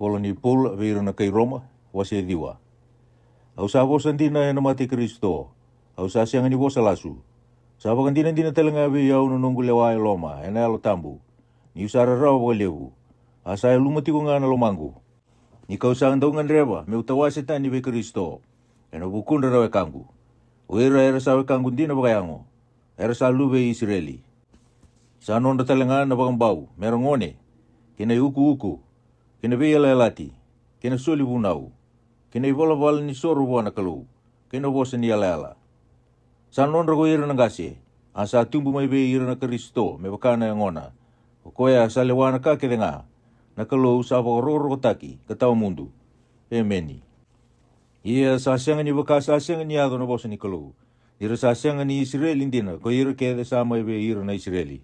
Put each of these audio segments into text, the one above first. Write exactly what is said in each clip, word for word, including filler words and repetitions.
Vola ni Paula vei ira na kai Roma, wase ciwa. Au sa vosa dina ena mata i Karisito, au sa sega ni vosa lasu. Sa vakadinadina tale ga vei au na noqu lewa e loma ena Yalo Tabu, niu sa rarawa vakalevu, a sa yaluma tiko ga na lomaqu. Ni kau sa dau gadreva meu tawase tani vei Karisito ena vukudra na wekaqu, o ira era sa wekaqu dina vakayago, era sa luve i Isireli. Sa nodra tale ga na vakabau me ra gone, kei na iukuuku, kei na veiyalayalati, kei na soli vunau, kei na ivalavala ni soro vua na Kalou, kei na vosa ni yalayala. Sa nodra ko ira na qase, a sa tubu mai vei ira na Karisito me vaka na yagona, o koya sa lewa na ka kece ga, na Kalou sa vakarokorokotaki ka tawa mudu. Emeni. Ia sa sega ni vaka sa sega ni yaco na vosa ni Kalou, ni ra sa sega ni Isireli dina ko ira kece sa mai vei ira na Isireli.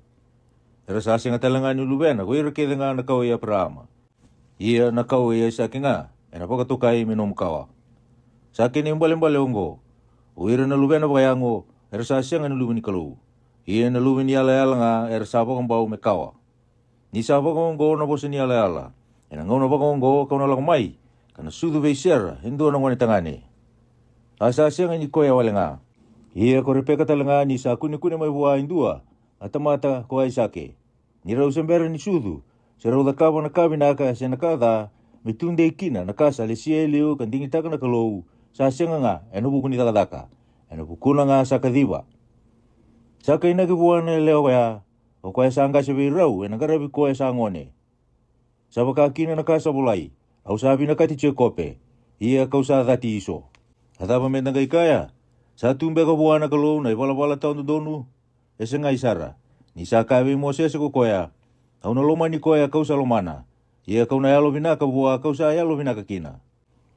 Era sa sega tale ga ni luvena ko ira kece ga na kawa i Eparaama. Ia na kawa i Aisake ga ena vakatokai me nomu kawa. Sa kena ibalebale oqo, o ira na luvena vakayago era sa sega ni luve ni Kalou, ia na luve ni yalayala ga era sa vakabau me kawa. Ni sa vakaoqo na vosa ni yalayala, ena gauna vakaoqo kau na lako mai, ka na sucu vei Sera e dua na gone tagane. A sa sega ni koya wale ga, ia ko Repeka tale ga ni sa kunekune mai vua e dua a tamata ko Aisake. Ni rau se bera ni sucu, se rau cakava na ka vinaka se na ka ca, me tudei kina na ka sa lesia e liu ka digitaka na Kalou, sa sega ga ena vuku ni cakacaka, ena vukuna ga sa kaciva. Sa kainaki vua na yalewa koya, o koya sa qase vei rau ena qaravi koya sa gone. Sa vaka kina na ka sa volai, au sa vinakati Jekope, ia kau sa cati Iso. A cava me da qai kaya? Sa tu beka vua na Kalou na ivalavala tawa dodonu? E segai sara, ni sa kaya vei Mosese ko koya, au na lomani koya kau sa lomana, ia kau na yalo vinaka vua kau sa yalo vinaka kina.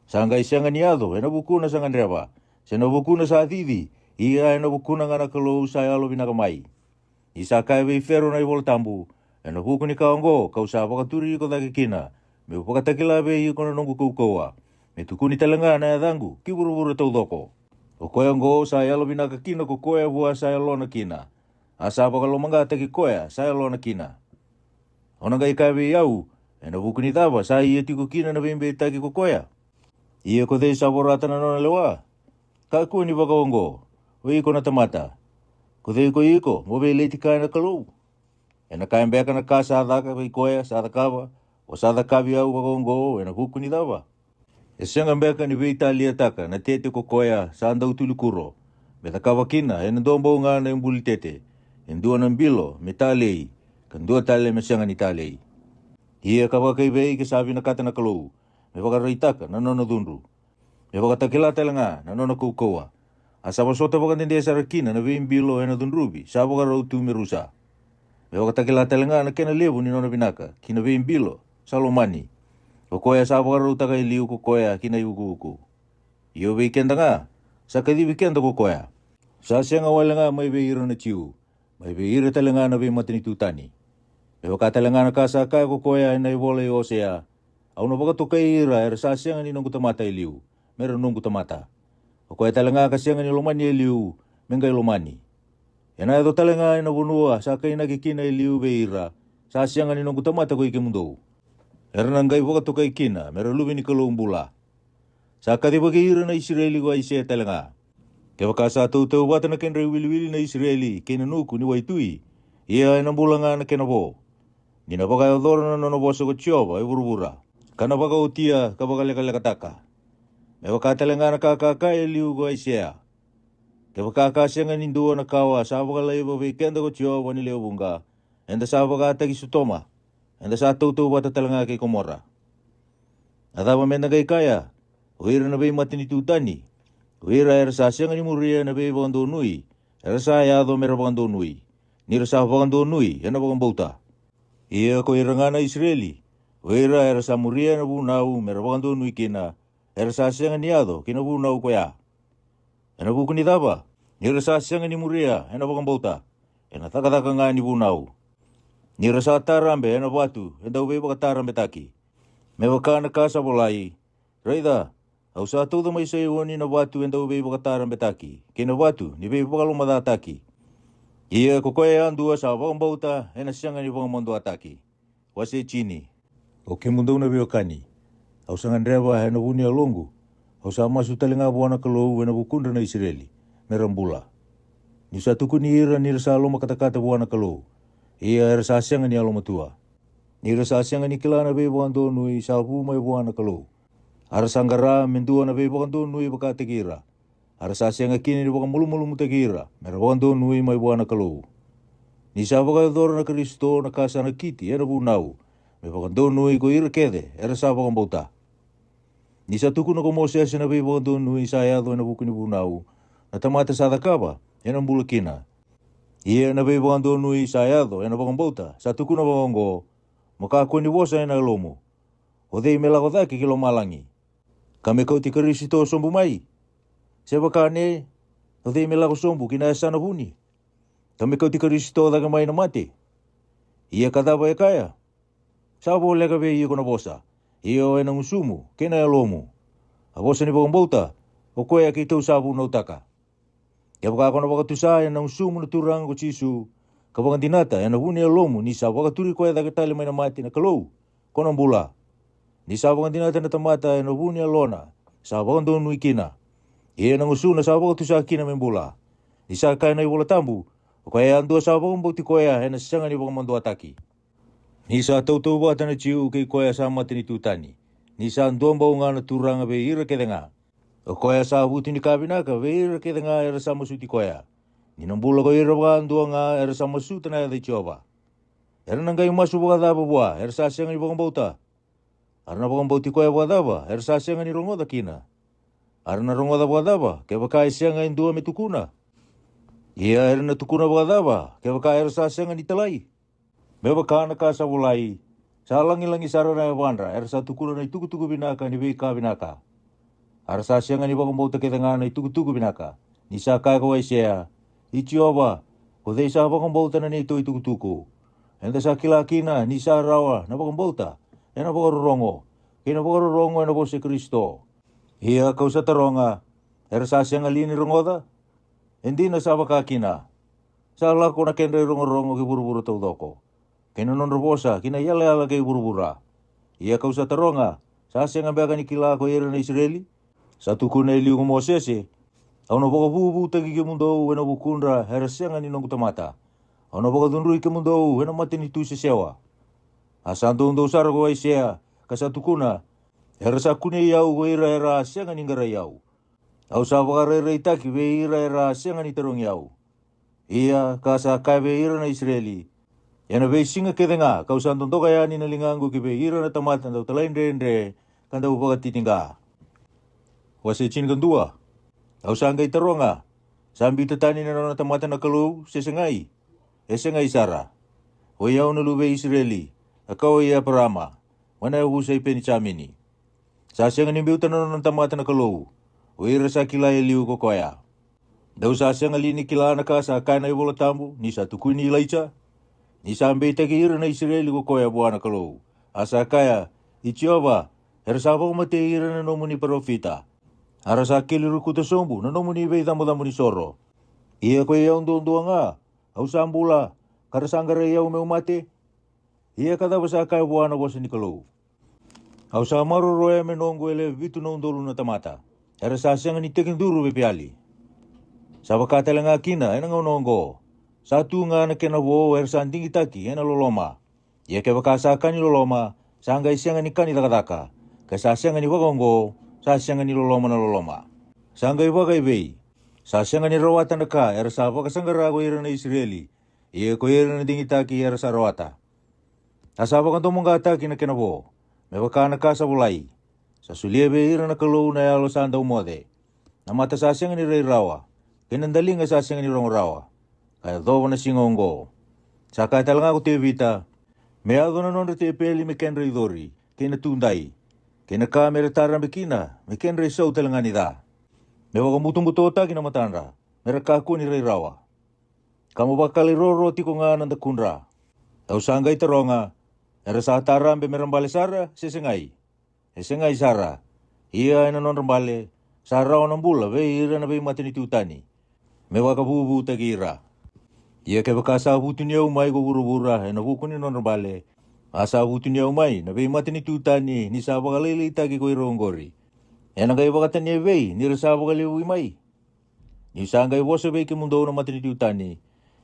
Sa qai sega ni yaco ena vukuna sa gadreva, se na vukuna sa cici, ia ena vukuna ga na Kalou sa yalo vinaka mai. Ni sa kaya vei Fero na iVola Tabu, ena vuku ni ka oqo kau sa vakaturi iko cake kina, meu vakatakila vei iko na noqu kaukauwa, me tukuni tale ga na yacaqu ki vuravura taucoko. O koya oqo sa yalo vinaka kina ko koya vua sa yalona kina, a sa vakalomaqataki koya sa yalona kina. O na qai kaya vei au, ena vuku ni cava sa ia tiko kina na veibeitaki ko koya? Ia ko cei sa vorata na nona lewa? Kakua ni vakaoqo, o iko na tamata. Ko cei ko iko mo veileti kaya na Kalou? Ena kaya beka na ka sa caka vei koya sa cakava, o sa cakavi au vakaoqo ena vuku ni cava? E sega beka ni veitaliataka na tete ko koya sa dau tulikuro, me cakava kina ena dua bau ga na ibuli tete, e dua na bilo me talei, ka dua tale me sega ni talei. Ia ka vakaivei ke sa vinakata na Kalou me vakaraitaka na nona cudru, me vakatakila tale ga na nona kaukauwa, a sa vosota vakadede sara kina na veibilo ena cudruvi sa vakarau tu me rusa, me vakatakila tale ga na kena levu ni nona vinaka ki na veibilo sa lomani, o koya sa vakarautaka e liu ko koya ki na iukuuku. Io, vei keda ga, sa kacivi keda ko koya. Sa sega wale ga mai vei ira na Jiu, mai vei ira tale ga na veimatanitu tani. Me vaka tale ga na ka sa kaya ko koya ena ivola i Osea, au na vakatokai ira era sa sega ni noqu tamata e liu, me ra noqu tamata. O koya tale ga ka sega ni lomani e liu, me qai lomani. Ena yaco tale ga ena vanua sa kainaki kina e liu vei ira, sa sega ni noqu tamata ko i kemudou. Era na qai vakatokai kina me ra luve ni Kalou bula. Sa kacivaki ira na Isireli ko Aisea tale ga. Kevaka sa tautauvata na kedra iwiliwili na Isireli kei na nuku ni waitui, ia ena bula ga na kena vo. Ni na vakayacora na nona vosa ko Jiova e vuravura, ka na vakaotia ka vakalekalekataka. Me vaka tale ga na ka ka kaya e liu ko Aisea. Kevaka ka sega ni dua na kawa sa vakalaiva vei keda ko Jiova ni lewe vuqa, eda sa vakataki Sotoma, eda sa tautauvata tale ga kei Komora. A cava me da qai kaya? O ira na veimatanitu tani, o ira era sa sega ni muria na veivakadonui, era sa yaco me ra vakadonui, ni ra sa vakadonui ena vakabauta. Ia ko ira ga na Isireli, o ira era sa muria na vunau me ra vakadonui kina, era sa sega ni yaco ki na vunau koya. Ena vuku ni cava? Ni ra sa sega ni muria ena vakabauta, ena cakacaka ga ni vunau. Ni ra sa tarabe ena vatu e dau veivakatarabetaki, me vaka na ka sa volai: Raica, au sa tauca mai Saioni na vatu e dau veivakatarabetaki, kei na vatu ni veivakalomacataki. Ia ko koya yadua sa vakabauta ena sega ni vakamaduataki. Wase tini. O kemudou na veiwekani, Au sa gadreva ena vu ni yaloqu. Au sa masu tale ga vua na Kalou ena vukudra na Isireli, me ra bula. Ni'u sa tukuni ira ni ra sa lomakatakata vua na Kalou, ia era sa sega ni yalomatua. Ni ra sa sega ni kila na veivakadonui sa vu mai vua na Kalou. A ra sa qara me dua na veivakadonui vakataki ira. A ra sa sega kina ni vakamalumalumutaki ira me ra vakadonui mai vua na Kalou. Ni sa vakayacora na Karisito na ka sa nakiti ena vunau, me vakadonui ko ira kece era sa vakabauta. Ni sa tukuna ko Mosese na veivakadonui sa yaco ena vuku ni vunau, na tamata sa cakava ena bula kina. Ia na veivakadonui sa yaco ena vakabauta sa tukuna vakaoqo: Mo kakua ni vosa ena yalomu: O cei me lako cake ki lomalagi? Ka me kauti Karisito sobu mai? Se vaka ne, o cei me lako sobu ki na yasana vuni? Ka me kauti Karisito cake mai na mate? Ia ka cava e kaya? Sa voleka vei iko na vosa, io ena gusumu kei na yalomu. A vosa ni vakabauta, o koya keitou sa vunautaka. Kevaka ko na vakatusa ena gusumu na Turaga ko Jisu, ka vakadinata ena vu ni yalomu ni sa vakaturi koya cake tale mai na mate na Kalou, ko na bula. Ni sa vakadinata na tamata ena vu ni yalona, sa vakadonui kina. Ia na gusuna sa vakatusa kina me bula. Ni sa kaya na iVola Tabu: O koya yadua sa vakabauti koya ena sega ni vakamaduataki. Ni sa tautauvata na Jiu kei koya sa matanitu tani, ni sa dua bau ga na Turaga vei ira kece ga. O koya sa vutu ni ka vinaka vei ira kece ga era sa masuti koya, ni na bula ko ira vakadua ga era sa masuta na yaca i Jiova. Era na qai masu vakacava vua era sa sega ni vakabauta? A ra na vakabauti koya vakacava era sa sega ni rogoca kina? A ra na rogoca vakacava kevaka e sega e dua me tukuna? Ia era na tukuna vakacava kevaka era sa sega ni talai? Me vaka na ka sa volai: Sa lagilagi sara na yavadra era sa tukuna na itukutuku vinaka ni veika vinaka. A ra sa sega ni vakabauta kece ga na itukutuku vinaka. Ni sa kaya ko Aisea: I Jiova, ko cei sa vakabauta na neitou itukutuku? Eda sa kila kina ni sa rawa na vakabauta ena vakarorogo, kei na vakarorogo ena vosa i Karisito. Ia ka'u sa taroga: Era sa sega li ni rogoca? E dina sa vaka kina. Sa lako na kedra irogorogo ki vuravura taucoko, kei na nodra vosa ki na iyalayala kei vuravura. Ia ka'u sa taroga: Sa sega beka ni kila ko ira na Isireli? Sa tukuna e liu ko Mosese: Au na vakavuvutaki kemudou ena vukudra era sega ni noqu tamata. Au na vakacudrui kemudou ena matanitu sesewa. A sa doudou sara ko Aisea, ka sa tukuna: Era sa kunei au ko ira era a sega ni qarai au. Au sa vakarairaitaki vei ira era a sega ni tarogi au. Ia ka sa kaya vei ira na Isireli: Ena veisiga kece ga ka'u sa dodoka yani na ligaqu ki vei ira na tamata dau talaidredre ka dau vakatitiqa. Wase tinikadua. Au sa qai taroga: Sa biuta tani na nona tamata na Kalou, se segai? E segai sara. Oi au na luve i Isireli, a kawa i Eparama, mai na yavusa i Penijamini. Sa sega ni biuta na nona tamata na Kalou, o ira sa kila e liu ko koya. Dou sa sega li ni kila na ka sa kaya na iVola Tabu ni sa tukuni Ilaija? Ni sa beitaki ira na Isireli ko koya vua na Kalou, a sa kaya: I Jiova, era sa vakamatei ira na nomuni parofita, a ra sa keli rukuta sobu na nomuni veicabocabo ni soro. Ia koi au duadua ga, au sa bula, ka ra sa qarai au me'u mate. Ia ka cava sa kaya vua na vosa ni Kalou? Au sa maroroya me noqu e lewe vitu na udolu na tamata, era sa sega ni tekiduru vei Peali. Sa vaka tale ga kina ena gauna oqo: Sa tu ga na kena vo era sa digitaki ena loloma. Ia kevaka sa ka ni loloma, sa qai sega ni ka ni cakacaka. Ke sa sega ni vakaoqo, sa sega ni loloma na loloma. Sa qai vakaevei? Sa sega ni rawata na ka era sa vakasaqara ko ira na Isireli, ia ko ira na digitaki era sa rawata. A sa vakadomoqataki na kena vo, me vaka na ka sa volai: Sa solia vei ira na Kalou na yalo sa dau moce, na mata sa sega ni rai rawa, kei na daliga sa sega ni rogo rawa. Ka yacova na siga oqo, sa kaya tale ga ko Tevita: Me yaco na nodra tepeli me kedra icori, kei na tudai, kei na ka me ra tarabe kina me kedra isau tale ga ni ca. Me vakabutobutotaki na matadra, me ra kakua ni rai rawa. Ka mo vakalairoro tiko ga na dakudra. Au sa qai taroga: Era sa tarabe me ra bale sara, se segai? E segai sara. Ia ena nodra bale, sa rawa na bula vei ira na veimatanitu tani, me vakavuvutaki ira. Ia kevaka sa vutuniyau mai ko vuravura ena vuku ni nodra bale, A sa vutuniyau mai na veimatanitu tani ni sa vakalailaitaki ko ira oqori. Ena qai vakatani evei ni ra sa vakalevui mai? Ni'u sa qai vosa vei kemudou na matanitu tani,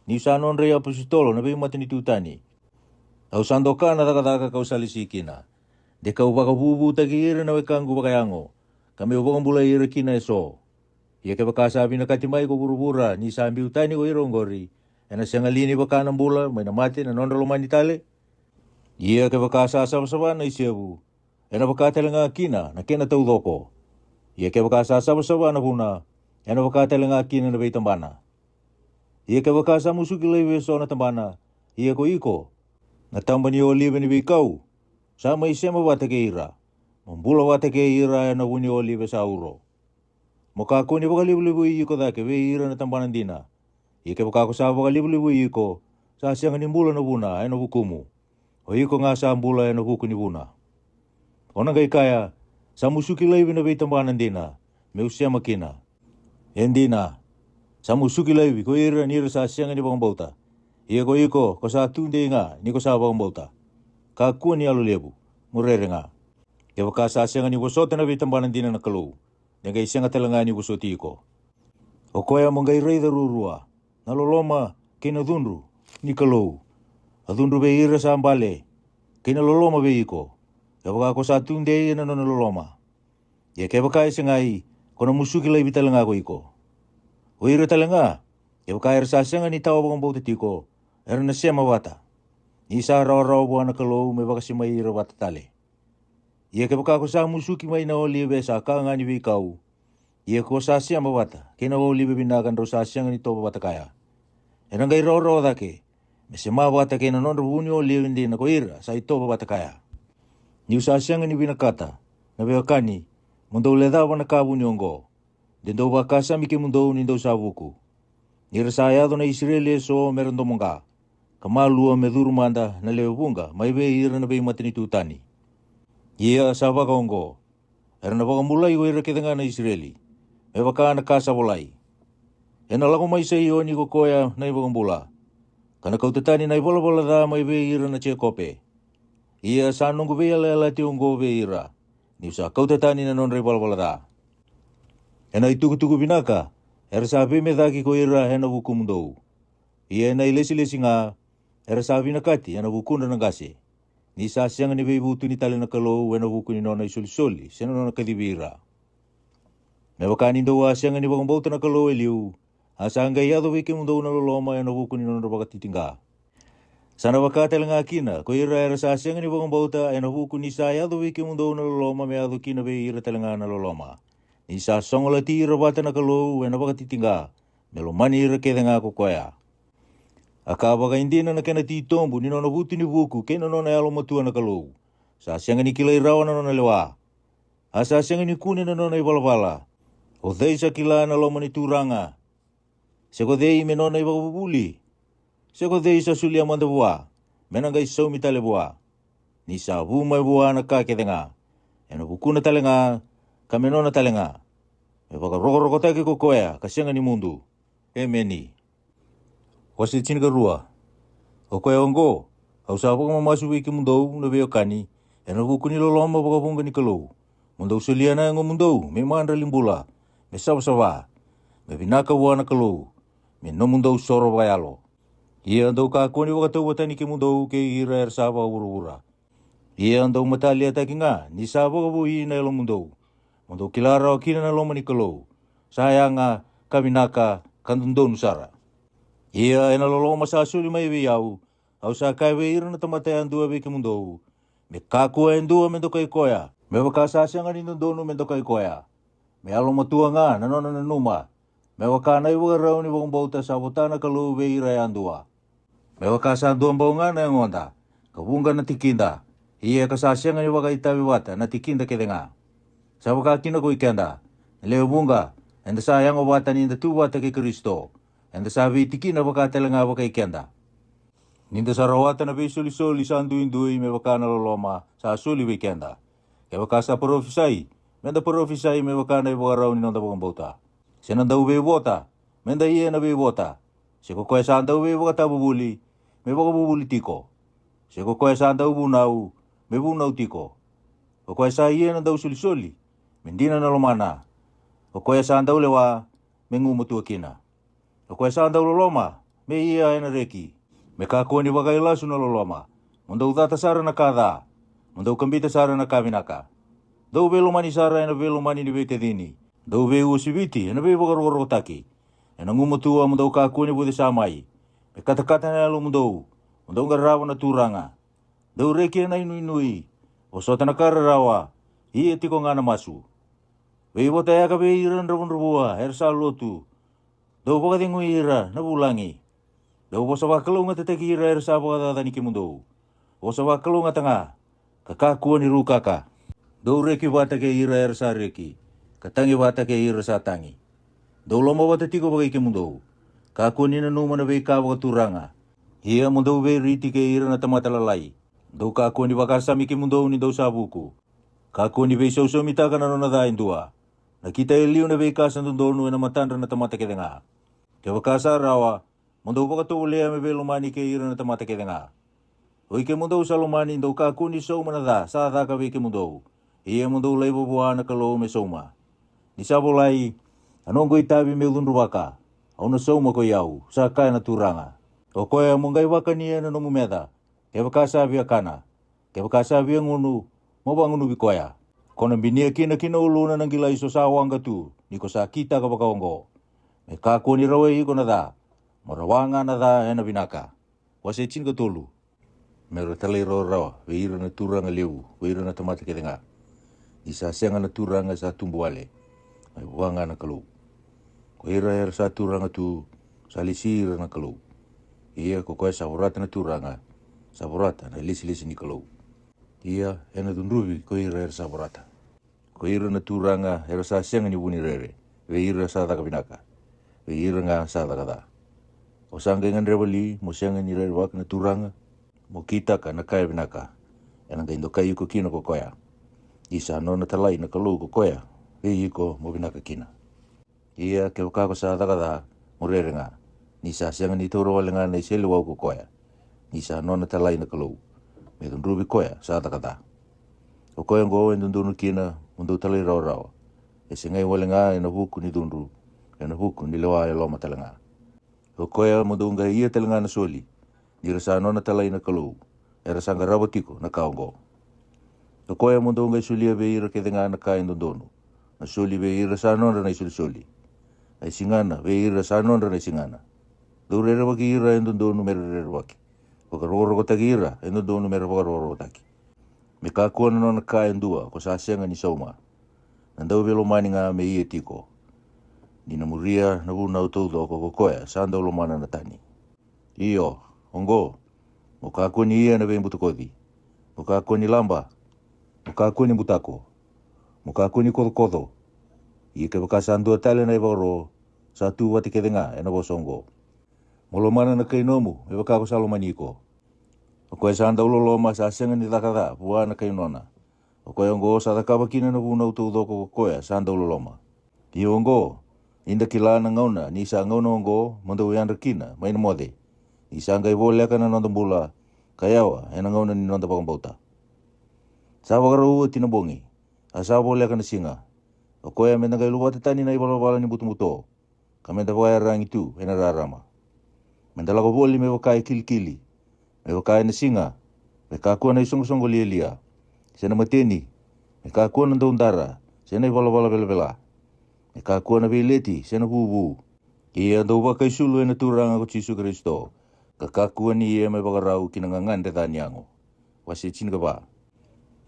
ni'u sa nodra i apositolo na veimatanitu tani. Au sa doka na cakacaka ka'u sa lesi kina, de ka'u vakavuvutaki ira na wekaqu vakayago, ka me'u vakabulai ira kina eso. Ia kevaka sa vinakati mai ko vuravura ni sa biu tani ko ira oqori, ena sega li ni vaka na bula mai na mate na nodra lomani tale? Ia kevaka sa savasava na isevu, ena vaka tale ga kina na kena taucoko. Ia kevaka sa savasava na vuna, ena vaka tale ga kina na veitabana. Ia kevaka sa musuki laivi eso na tabana, ia ko iko, na taba ni olive ni veikau, sa mai sema vata kei ira, mo bula vata kei ira ena vu ni olive sa uro. Mo kakua ni vakalevulevui iko cake vei ira na tabana dina. Ia kevaka ko sa vakalevulevui iko, sa sega ni bula na vuna ena vukumu. O iko ga sa bula ena vuku ni vuna. O na qai kaya, sa musuki laivi na veitabana dina, me'u sema kina. E dina, sa musuki laivi ko ira ni ra sa sega ni vakabauta. Ia ko iko, ko sa tu dei ga ni ko sa vakabauta. Kakua ni yalo levu, mo rere ga. Kevaka sa sega ni vosota na veitabana dina na Kalou, de qai sega tale ga ni vosoti iko. O koya mo qai raica ruarua na loloma kei na cudru ni Kalou. A cudru vei ira sa bale, kei na loloma vei iko, kevaka ko sa tu dei ena nona loloma. Ia kevaka e segai, ko na musuki laivi tale ga ko iko. O ira tale ga, kevaka era sa sega ni tawa vakabauta tiko, era na sema vata. Ni sa rawarawa vua na Kalou me vakasemai ira vata tale. Ia kevaka ko sa musuki mai na olive sa ka ga ni veikau, ia ko sa sema vata kei na olive vinaka drau sa sega ni tovo vata kaya, ena qai rawarawa cake me sema vata kei na nodra vu ni olive dina ko ira sa itovo vata kaya. Ni'u sa sega ni vinakata, na veiwekani, mo dou lecava na ka vuni oqo, de dou vakasami kemudou ni dou sa vuku. Ni ra sa yaco na Isireli eso me ra domoqa, ka malua me curu mada na lewe vuqa mai vei ira na veimatanitu tani. Ia sa vakaoqo, era na vakabulai ko ira kece ga na Isireli, me vaka na ka sa volai. Ena lako mai Saioni ko koya na iVakabula, ka na kauta tani na ivalavala ca mai vei ira na Jekope. Ia sa noqu veiyalayalati oqo vei ira, ni'u sa kauta tani na nodra ivalavala ca. Ena itukutuku vinaka era sa veimecaki ko ira ena vukumudou. Ia ena ilesilesi ga era sa vinakati ena vukudra na qase, ni sa sega ni veivutuni tale na Kalou ena vuku ni nona isolisoli se na nona kacivi ira. Me vaka ni dou a sega ni vakabauta na Kalou e liu, a sa qai yaco vei kemudou na loloma ena vuku ni nodra vakatitiqa. Sa na vaka tale ga kina ko ira era sa sega ni vakabauta ena vuku ni sa yaco vei kemudou na loloma me yaco kina vei ira tale ga na loloma. Ni sa sogolati ira vata na Kalou ena vakatitiqa, me lomani ira kece ga ko koya. A ka vakaidina na kena titobu ni nona vutu ni vuku kei na nona yalomatua na Kalou. Sa sega ni kilai rawa na nona lewa. A sa sega ni kune na nona ivalavala. O cei sa kila na loma ni Turaga? Se ko cei me nona ivakavuvuli? Se ko cei sa solia mada vua, me na qai saumi tale vua? Ni sa vu mai vua na ka kece ga, ena vukuna tale ga, ka me nona tale ga. Me vakarokorokotaki ko koya ka sega ni mudu. Emeni. Wase tinikarua. O koya oqo, au sa vakamamasu vei kemudou na veiwekani, ena vuku ni loloma vakavuqa ni Kalou, mo dou solia na yagomudou me madrali bula, me savasava, me vinaka vua na Kalou, me nomudou soro vakayalo. Ia dou kakua ni vakatauvatani kemudou kei ira era sa vakavuravura. Ia dou mataliataki ga ni sa vakavoui na yalomudou, mo dou kila rawa kina na loma ni Kalou, sa yaga, ka vinaka, ka dodonu sara. Ia ena loloma sa soli mai vei au, au sa kaya vei ira na tamata yadua vei kemudou, me kakua e dua me dokai koya, me vaka sa sega ni dodonu me dokai koya. Me yalomatua ga na nona nanuma, me vaka na ivakarau ni vakabauta sa vota na Kalou vei ira yadua. Me vaka sa dua bau ga na yagoda, ka vuqa na tikida, ia ka sa sega ni vakaitavi vata na tikida kece ga. Sa vaka kina ko i keda, na lewe vuqa, eda sa yago vata ni da tu vata kei Karisito, eda sa veitikina vaka tale ga vakai keda. Ni da sa rawata na veisolisoli sa duidui me vaka na loloma sa soli vei keda. Kevaka sa parofisai, me da parofisai me vaka na ivakarau ni noda vakabauta. Se na dauveivota, me da ia na veivota. Se ko koya sa dauveivakatavuvuli, me vakavuvuli tiko. Se ko koya sa dau vunau, me vunau tiko. O koya sa ia na dau solisoli, me dina na lomana. O koya sa dau lewa, me gumatua kina. O koya sa dau loloma, me ia ena reki. Me kakua ni vakailasu na loloma. Mo dou cata sara na ka ca, mo dou kabita sara na ka vinaka. Dou veilomani sara ena veilomani ni veitacini. Dou veiuasiviti ena veivakarokorokotaki. Ena gumatua mo dou kakua ni vucesa mai. Me katakata na yalomudou, mo dou qarava na Turaga. Dou reki ena inuinui, vosota na ka rarawa, ia tiko ga na masu. Veivotayaka vei ira na dravudravua era sa lotu. Dou vakacegui ira na vulagi. Dou vosa vakalougatataki ira era sa vakacacani kemudou. Vosa vakalougata ga, ka kakua ni rukaka. Dou reki vata kei ira era sa reki, ka tagi vata kei ira sa tagi. Dou lomavata tiko vakai kemudou. Kakua ni nanuma na veika vakaturaga. Ia mo dou veiriti kei ira na tamata lalai. Dou kakua ni vakasami kemudou ni dou sa vuku. Kakua ni veisausaumitaka na nona ca e dua. Nakita e liu na veika sa dodonu ena matadra na tamata kece ga. Kevaka sa rawa, mo dou vakatovolea me veilomani kei ira na tamata kece ga. Oi kemudou sa lomani, dou kakua ni sauma na ca sa caka vei kemudou. Ia mo dou laiva vua na Kalou me sauma. Ni sa volai, a noqu itavi me'u cudruvaka, au na sauma koi au, sa kaya na Turaga. O koya mo qai vakania na nomu meca, kevaka sa via kana, kevaka sa via gunu, mo vagunuvi koya. Ko na binia kina ki na uluna na qilaiso sa waqa tu, ni ko sa kitaka vakaoqo. Me kakua ni rawai iko na ca, mo rawa ga na ca ena vinaka. Wase tinikatolu. Me ra talairawarawa vei ira na turaga levu, vei ira na tamata kece ga. Ni sa sega na turaga sa tubu wale, mai vua ga na Kalou. Ko ira era sa turaga tu, sa lesi ira na Kalou. Ia ko koya sa vorata na Turaga, sa vorata na lesilesi ni Kalou. Ia ena cudruvi ko ira era sa vorata. Ko ira na turaga era sa sega ni vu ni rere, vei ira sa caka vinaka, vei ira ga sa caka ca. O sa qai gadreva li mo sega ni rerevaka na Turaga, mo kitaka na ka e vinaka, ena qai dokai iko kina ko koya. Ni sa nona talai na Kalou ko koya vei iko mo vinaka kina. Ia kevaka ko sa caka ca, mo rere ga, ni sa sega ni taura wale ga na iseleiwau ko koya. Ni sa nona talai na Kalou, me cudruvi koya sa caka ca. O koya oqo e dodonu kina mo dou talairawarawa. E segai wale ga ena vuku ni cudru, ena vuku ni lewa e loma tale ga. O koya mo dou qai ia tale ga na soli, ni ra sa nona talai na Kalou, era sa qarava tiko na ka oqo. O koya mo dou qai solia vei ira kece ga na ka e dodonu, na soli vei ira sa nodra na isolisoli, na isigana vei ira sa nodra na isigana. Dou rerevaki ira e dodonu me ra rerevaki, vakarokorokotaki ira e dodonu me ra vakarokorokotaki. Me kakua na nona ka e dua ko sa sega ni sauma. Na dauveilomani ga me ia tiko. Ni na muria na vunau taucoko ko koya sa dau lomana na tani. Io, oqo, mo kakua ni ia na veibutakoci. Mo kakua ni laba. Mo kakua ni butako. Mo kakua ni kocokoco. Ia kevaka sa dua tale na ivakaro, sa tu vata kece ga ena vosa oqo. Mo lomana na kai nomu me vaka ko sa lomani iko. O koya sa dau loloma sa sega ni caka ca vua na kai nona. O koya oqo sa cakava kina na vunau taucoko ko koya sa dau loloma. Ia oqo, ni da kila na gauna ni sa gauna oqo mo dau yadra kina mai na moce, ni sa qai voleka na noda bula, ka yawa ena gauna ni noda vakabauta. Sa vakarau oti na bogi, a sa voleka na siga. O koya me da qai luvata tani na ivalavala ni butobuto, ka me da vakaiyaragi tu ena rarama. Me da lako voli me vaka e kilikili, me vaka ena siga, me kakua na isoqosoqo lialia, se na mateni, me kakua na daudara, se na ivalavala velavela, me kakua na veileti se na vuvu. Ia dou vakaisulu ena Turaga ko Jisu Karisito, ka kakua ni ia me vakarau ki na gagadre ca ni yago. Wase tinikava.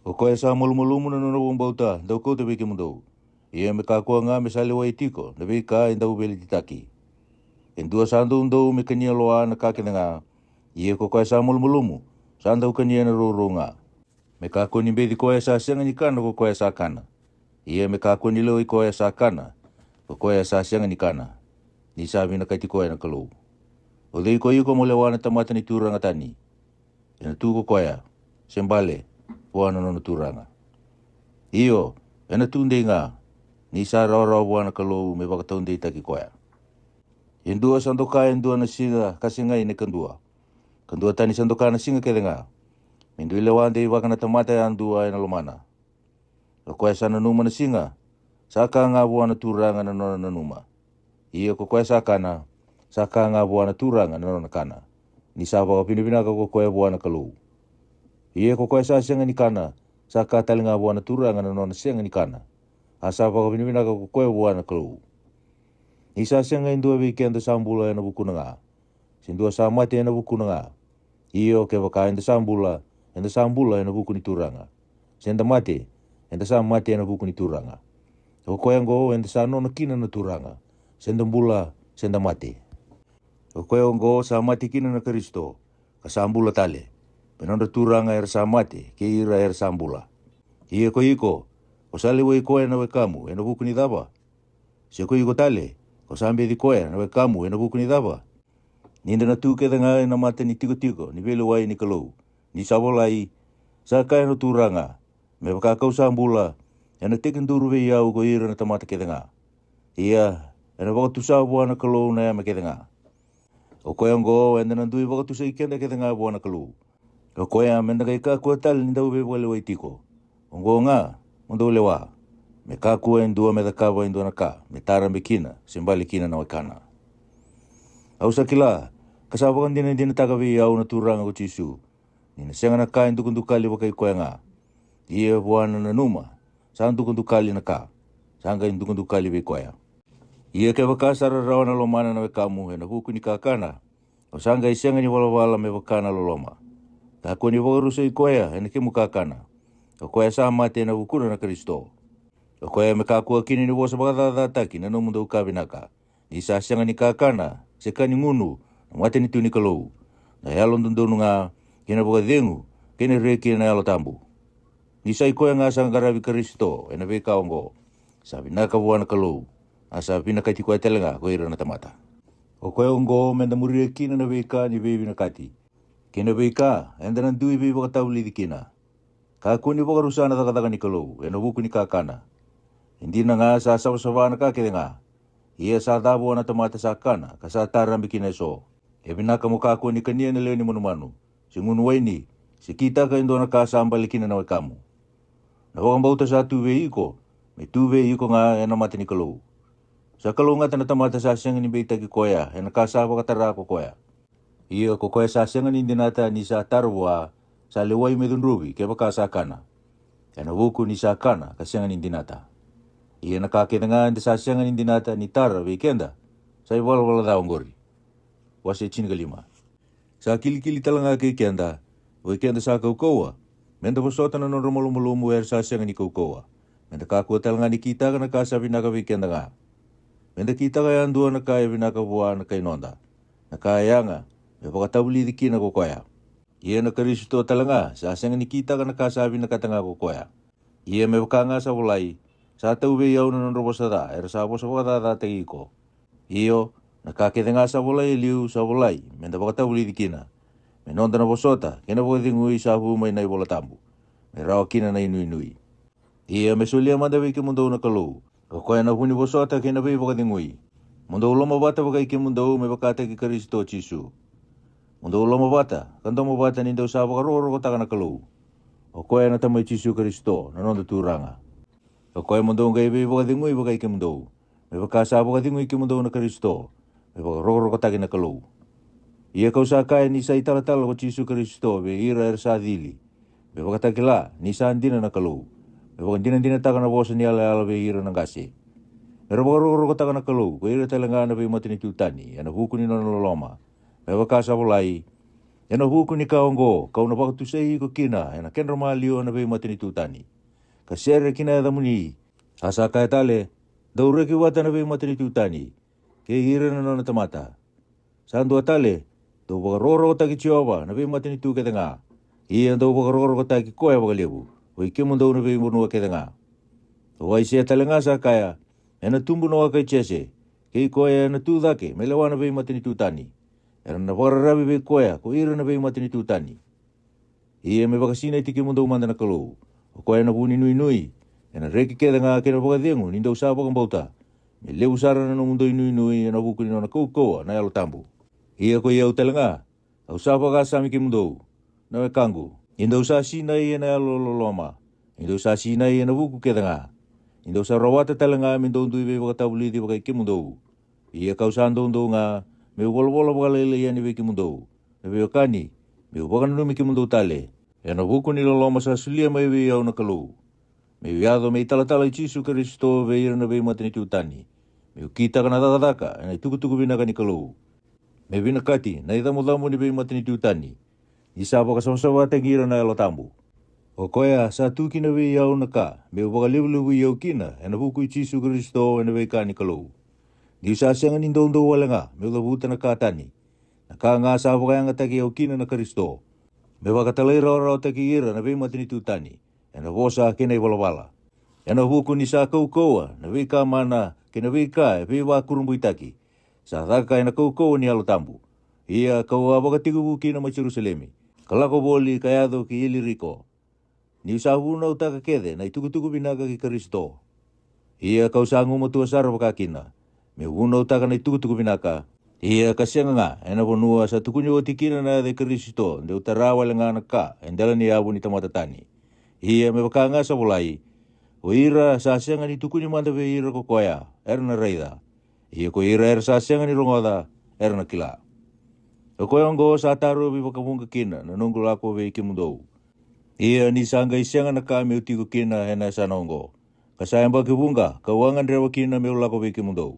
O koya sa malumalumu na nona vakabauta dau kauta vei kemudou. Ia me kakua ga me sa lewai tiko na veika e dau veiletitaki. E dua sa doudou me kania loa na ka kece ga. Ia ko koya sa malumalumu sa dau kania na rourou ga. Me kakua ni beci koya sa sega ni kana ko koya sa kana. Ia me kakua ni lewai koya sa kana ko koya sa sega ni kana, ni sa vinakati koya na Kalou. O cei ko iko mo lewa na tamata ni turaga tani? Ena tu ko koya, se bale, vua na nona turaga. Io, ena tu dei ga, ni sa rawarawa vua na Kalou me vakataudeitaki koya. E dua sa doka e dua na siga ka segai na kadua, ka dua tani sa doka na siga kece ga. Me dui lewa dei vaka na tamata yadua e na lomana. O koya sa nanuma na siga, sa ka ga vua na Turaga na nona nanuma. Ia ko koya sa kana, sa ka ga vua na Turaga na nona kana, ni sa vakavinavinaka ko koya vua na Kalou. Ia ko koya sa sega ni kana, sa ka tale ga vua na Turaga na nona sega ni kana, a sa vakavinavinaka ko koya vua na Kalou. Ni sa sega e dua vei keda sa bula e na vukuna ga, se dua sa mate e na vukuna ga. Io, kevaka eda sa bula, eda sa bula e na vuku ni Turaga. Se da mate, eda sa mate e na vuku ni Turaga. O koya oqo eda sa nona kina na Turaga, se da bula, se da mate. O koya oqo sa mate kina na Karisito, ka sa bula tale, me nodra Turaga era sa mate kei ira era sa bula. Ia ko iko, ko sa lewai koya na wekamu e na vuku ni cava? Se ko iko tale, ko sa beci koya na wekamu e na vuku ni cava? Ni da na tu kece ga e na mata ni tikotiko ni veilewai ni Kalou, ni sa volai, sa kaya na Turaga, me vaka ka'u sa bula, e na tekiduru vei au ko ira na tamata kece ga. Ia, e na vakatusa vua na Kalou na yame kece ga. O koya oqo eda na dui vakatusai keda kece ga vua na Kalou. O koya me da qai kakua tale ni dau veivakalewai tiko. Oqo ga, mo dou lewa, me kakua e dua me cakava e dua na ka me tarabe kina se bale kina na wekana. Au sa kila, ka sa vakadinadinataka vei au na Turaga ko Jisu, ni na sega na ka e dukadukali vakai koya ga. Ia vua na nanuma, sa dukadukali na ka, sa qai dukadukali vei koya. Ia kevaka sa rarawa na lomana na wekamu e na vuku ni kakana, o sa qai sega ni valavala me vaka na loloma. Kakua ni vakarusai koya e na kemu kakana, o koya sa mate e na vukuna na Karisito. O koya me kakua kina ni vosa vakacacataki na nomudou ka vinaka, ni sa sega ni kakana se ka ni gunu na matanitu ni Kalou, na yalododonu ga, kei na vakacegu, kei na reki e na Yalo Tabu. Ni sa i koya ga sa qaravi Karisito e na veika oqo, sa vinaka vua na Kalou, a sa vinakati koya tale ga ko ira na tamata. O koya oqo me da muria kina na veika ni veivinakati, kei na veika eda na dui veivakatavulici kina. Kakua ni vakarusa na cakacaka ni Kalou e na vuku ni kakana. E dina ga sa savasava na ka kece ga, ia sa ca vua na tamata sa kana ka sa tarabe kina e so. E vinaka mo kakua ni kania na lewe ni manumanu, se gunu waini, se kitaka e dua na ka sa bale kina na wekamu. Na vakabauta sa tu vei iko, me tu vei iko ga e na mata ni Kalou. Sa kalougata na tamata sa sega ni beitaki koya e na ka sa vakatara ko koya. Ia ko koya sa sega ni dinata ni sa tara vua, sa lewai me cudruvi kevaka sa kana, e na vuku ni sa kana ka sega ni dinata. Ia na ka kece ga eda sa sega ni dinata ni tara vei keda, sa i valavala ca oqori. Wase tinikalima. Sa kilikili tale ga kei keda, o i keda sa kaukauwa, me da vosota na nodra malumalumu era sa sega ni kaukauwa. Me da kakua tale ga ni kitaka na ka sa vinaka vei keda ga. Me da kitaka yadua na ka e vinaka vua na kai noda, na ka e yaga, me vakatavulici kina ko koya. Ia na Karisito tale ga sa sega ni kitaka na ka sa vinakata ga ko koya. Ia me vaka ga sa volai, sa tau vei au na nodra vosa ca era sa vosa vakacacataki iko. Io, na ka kece ga sa volai e liu sa volai me da vakatavulici kina, me noda na vosota kei na vakacegui sa vu mai na iVola Tabu, me rawa kina na inuinui. Ia me solia mada vei kemudou na Kalou, o koya na vu ni vosota kei na veivakacegui. Mo dou lomavata vakai kemudou me vakataki Karisito Jisu. Mo dou lomavata ka domovata ni dou sa vakarokorokotaka na Kalou, o koya na Tama i Jisu Karisito na noda Turaga. O koya mo dou qai veivakacegui vakai kemudou, me vaka sa vakacegui kemudou na Karisito, me vakarokorokotaki na Kalou. Ia ka'u sa kaya ni sa i talatala ko Jisu Karisito vei ira era sa cili, me vakatakila ni sa dina na Kalou, me vakadinadinataka na vosa ni yalayala vei ira na qase. Me ra vakarokorokotaka na Kalou ko ira tale ga na veimatanitu tani e na vuku ni nona loloma, me vaka sa volai, e na vuku ni ka oqo ka'u na vakatusai iko kina e na kedra maliwa na veimatanitu tani, ka sere ki na yacamuni. A sa kaya tale, dou reki vata na veimatanitu tani, kei ira na nona tamata. Sa dua tale, dou vakarokorokotaki Jiova na veimatanitu kece ga. Ia dou vakarokorokotaki koya vakalevu, o i kemudou na veivanua kece ga. O Aisea tale ga sa kaya, ena tubu na waka i Jese, kei koya ena tu cake me lewa na veimatanitu tani. Era na vakararavi vei koya ko ira na veimatanitu tani. Ia me vakasinaiti kemudou mada na Kalou, o koya na vu ni nuinui, ena reki kece ga kei na vakacegu ni dou sa vakabauta, me levu sara na nomudou inuinui ena vuku ni nona kaukauwa na Yalo Tabu. Ia ko i au tale ga, au sa vakasami kemudou, na wekaqu, Ni dou sa sinai ena yalololoma, ni dou sa sinai ena vuku kece ga. Ni dou sa rawata tale ga me dou dui veivakatavulici vakai kemudou. Ia ka'u sa doudou ga me'u volavola vakalailai yani vei kemudou, na veiwekani, me'u vakananumi kemudou tale, ena vuku ni loloma sa solia mai vei au na Kalou, me'u yaco me italatala i Jisu Karisito vei ira na veimatanitu tani, me'u kitaka na cakacaka ena itukutuku vinaka ni Kalou, me vinakati na icabocabo ni veimatanitu tani, ni sa vakasavasavataki ira na Yalo Tabu. O koya sa tu kina vei au na ka me'u vakalevulevui au kina ena vuku i Jisu Karisito ena veika ni Kalou. Ni'u sa sega ni doudou wale ga me'u cavuta na ka tani, na ka ga sa vakayagataki au kina na Karisito, me vakatalairawarawa-taki ira na veimatanitu tani, ena vosa kei na ivalavala. Ena vuku ni sa kaukauwa na veika mana kei na veika e veivakurabuitaki, sa caka ena kaukauwa ni Yalo Tabu. Ia ka'u a vakatekivu kina mai Jerusalemi, ka lako voli ka yaco ki Iliriko. Ni'u sa vunautaka kece na itukutuku vinaka ki Karisito. Ia ka'u sa gumatua sara vakakina, me'u vunautaka na itukutuku vinaka. Ia ka sega ga ena vanua sa tukuni oti kina na yaca i Karisito de'u tara wale ga na ka e dela ni yavu ni tamata tani. Ia me vaka ga sa volai, o ira sa sega ni tukuni mada vei ira ko koya, era na raica. Ia ko ira era sa sega ni rogoca, era na kila. O koya oqo sa tarovi vakavuqa kina na noqu lako vei kemudou. Ia ni sa qai sega na ka me'u tiko kina ena yasana oqo, ka sa yabaki vuqa ka'u a gadreva kina me'u lako vei kemudou.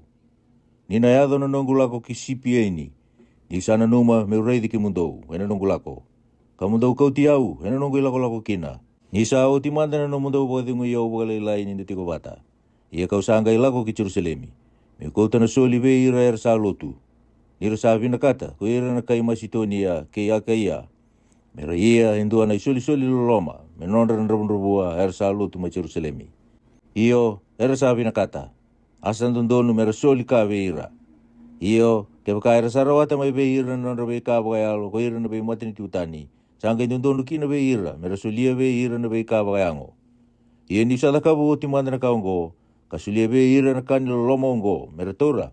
Ni na yaco na noqu lako ki Sipieni, ni'u sa nanuma me'u raici kemudou ena noqu lako, ka mo dou kauti au ena noqu ilakolako kina, ni sa oti mada na nomudou vakacegui au vakalailai ni da tiko vata. Ia ka'u sa qai lako ki Jerusalemi, me'u kauta na soli vei ira era sa lotu, ni ra sa vinakata ko ira na kai Masitonia kei Akaia, me ra ia e dua na isolisoli loloma me nodra na dravudravua era sa lotu mai Jerusalemi. Io, era sa vinakata, a sa dodonu me ra soli ka vei ira. Io, kevaka era sa rawata mai vei ira na nodra veika vakayalo ko ira na veimatanitu tani, sa qai dodonu kina vei ira me ra solia vei ira na veika vakayago. Ia ni'u sa cakava oti mada na ka oqo, ka solia vei ira na ka ni loloma oqo me ra taura,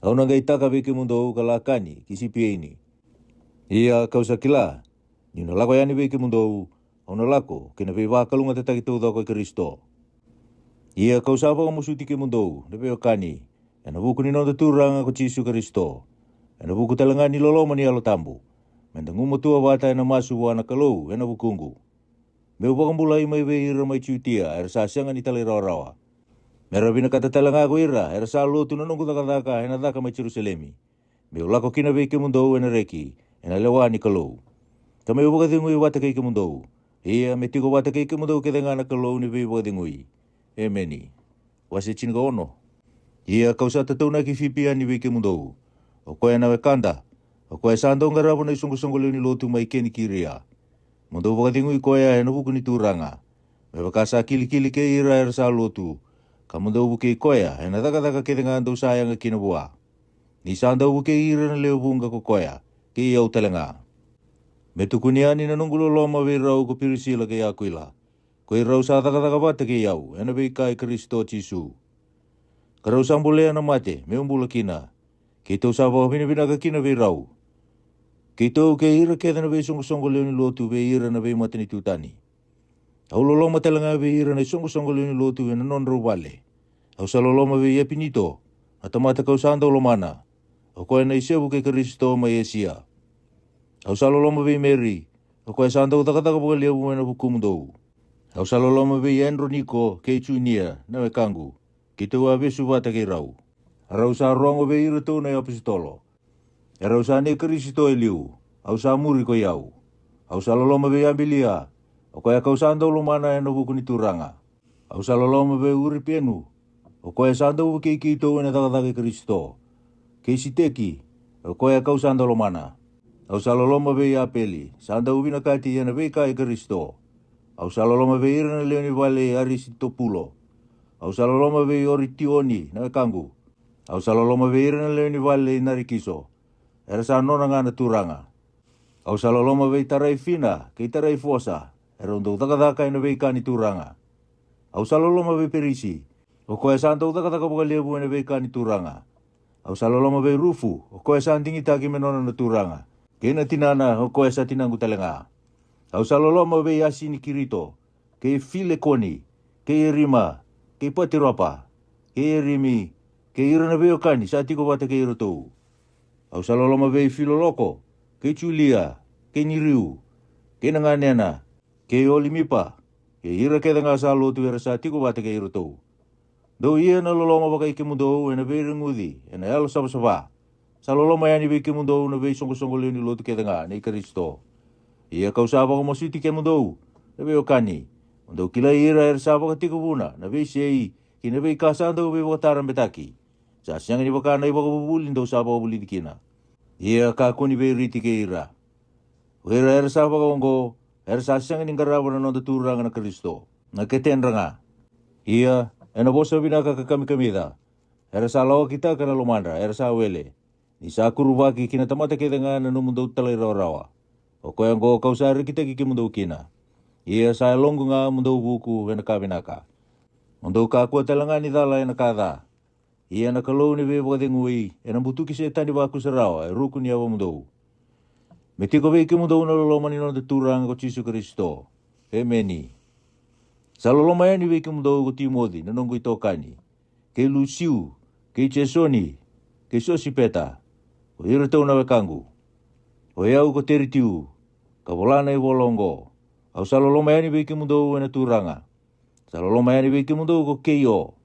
au na qai taka vei kemudou ka lakani ki Sipieni. Ia ka'u sa kila, ni'u na lako yani vei kemudou, au na lako ki na veivakalougatataki taucoko i Karisito. Ia ka'u sa vakamasuti kemudou, na veiwekani, ena vuku ni noda Turaga ko Jisu Karisito, ena vuku tale ga ni loloma ni Yalo Tabu, me da gumatua vata ena masu vua na Kalou ena vukuqu, me'u vakabulai mai vei ira mai Jutia era sa sega ni talairawarawa, me ra vinakata tale ga ko ira era sa lotu na noqu cakacaka ena caka mai Jerusalemi, me'u lako kina vei kemudou ena reki ena lewa ni Kalou, ka me'u vakacegui vata kei kemudou. Ia me tiko vata kei kemudou kece ga na Kalou ni veivakacegui. Emeni. Wase tinikaono. Ia ka'u sa tataunaki Fipi yani vei kemudou, o koya na wekada, o koya sa dau qarava na isoqosoqo lewe ni lotu mai Kenikiria. Mo dou vakacegui koya ena vuku ni Turaga, me vaka sa kilikili kei ira era sa lotu, ka mo dou vukei koya ena cakacaka kece ga dou sa yaga kina vua. Ni sa dau vukei ira na lewe vuqa ko koya, kei au tale ga. Me tukuni yani na noqu loloma vei rau ko Pirisila kei Akuila, ko i rau sa cakacaka vata kei au ena veika i Karisito Jisu, ka rau sa bolea na mate me'u bula kina. Keitou sa vakavinavinaka kina vei rau, keitou kei ira kece na veisoqosoqo lewe ni lotu vei ira na veimatanitu tani. Au loloma tale ga vei ira na isoqosoqo lewe ni lotu ena nodrau vale. Au sa loloma vei Epinito, na tamata ka'u sa dau lomana, o koya na isevu kei Karisito mai Esia. Au sa loloma vei Meri, o koya sa dau cakacaka vakalevu ena vukumudou. Au sa loloma vei Adroniko kei Junia na wekaqu, keitou a vesu vata kei rau. A rau sa rogo vei iratou na iapositolo, e rau sa nei Karisito e liu, au sa muri ko i au. Au sa loloma vei Abilia, o koya ka'u sa dau lomana ena vuku ni Turaga. Au sa loloma vei Uripenu, o koya sa dau vukei keitou ena cakacaka i Karisito, kei Siteki, o koya ka'u sa dau lomana. Au sa loloma vei Apeli, sa dau vinakati ena veika i Karisito. Au sa loloma vei ira na lewe ni vale i Arisitopulo. Au sa loloma vei Oritioni na wekaqu. Au sa loloma vei ira na lewe ni vale i Narikiso, era sa nona ga na Turaga. Au sa loloma vei Taraifina kei Taraifosa, e rau dau cakacaka ena veika ni Turaga. Au sa loloma vei Perisi, o koya sa dau cakacaka vakalevu ena veika ni Turaga. Au sa loloma vei Rufu, o koya sa digitaki me nona na Turaga, kei na tinana, o koya sa tinaqu tale ga. Au sa loloma vei Asinikirito, kei Filekoni, kei Erima, kei Patiropa, kei Erimi, kei ira na veiwekani sa tiko vata kei iratou. Au sa loloma vei Filoloko, kei Julia, kei Niriu, kei na ganena, kei Olimipa, kei ira kece ga sa lotu era sa tiko vata kei iratou. Dou ia na loloma vakai kemudou ena veireguci ena yalo savasava. Sa loloma yani vei kemudou na veisoqosoqo lewe ni lotu kece ga nei Karisito. Ia kau sa vakamasuti kemudou, na veiwekani, mo dou kilai ira era sa vakatekivuna na veisei kei na veika sa dau veivakatarabetaki. Sa sega ni vaka na ivakavuvuli dou sa vakavulici kina. Ia kakua ni veiriti kei ira. O ira era sa vakaoqo, era sa sega ni qarava na noda Turaga na Karisito, na ketedra ga. Ia, ena vosa vinaka ka kamikamica, era sa lawakitaka na lomadra era sa wele, ni sa kuruvaki ki na tamata kece ga na nomudou talairawarawa. O koya oqo kau sa rekitaki kemudou kina. Ia sa yaloqu ga mo dou vuku ena ka vinaka, mo dou kakua tale ga ni cala ena ka ca. Ia na Kalou ni veivakacegui ena butuki Setani vakusarawa e ruku ni yavamudou. Me tiko vei kemudou na loloma ni noda Turaga ko Jisu Karisito. Emeni. Sa loloma yani vei kemudou ko Timoci na noqu itokani, kei Lusiu, kei Jesoni, kei Sosipeta, ko iratou na wekaqu. O yau ko Teritiu, ka vola na ivola oqo. Au sa loloma yani vei kemudou ena Turaga. Sa loloma yani vei kemudou ko Keio,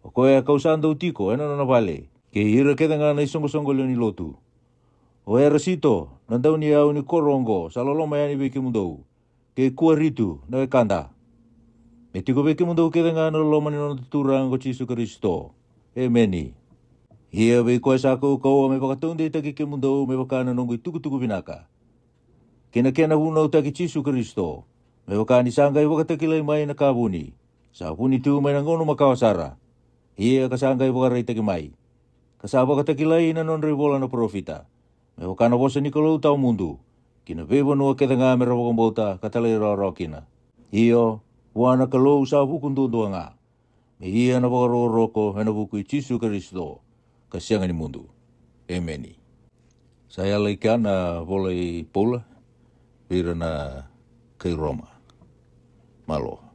o koya kau sa dau tiko ena nona vale, kei ira kece ga na isoqosoqo lewe ni lotu. O Erasito, na dauniyau ni koro oqo, sa loloma yani vei kemudou, kei Kuaritu na wekada. Me tiko vei kemudou kece ga na loloma ni noda Turaga ko Jisu Karisito. Emeni. Ia vei koya sa kaukauwa me vakataudeitaki kemudou me vaka na noqu itukutuku vinaka, kei na kena vunautaki Jisu Karisito, me vaka ni sa qai vakatakilai mai na ka vuni, sa vuni tu mai na gauna makawa sara. Ia ka sa qai vakaraitaki mai, ka sa vakatakilai na nodra ivola na parofita, me vaka na vosa ni Kalou tawamudu, ki na veivanua kece ga me ra vakabauta ka talairawarawa kina. Io, vua na Kalou sa vuku duadua ga, me ia na vakarokoroko ena vuku i Jisu Karisito, ka sega ni mudu. Emeni. Sa yala i kea na vola i Paula vei ira na kai Roma. Malo.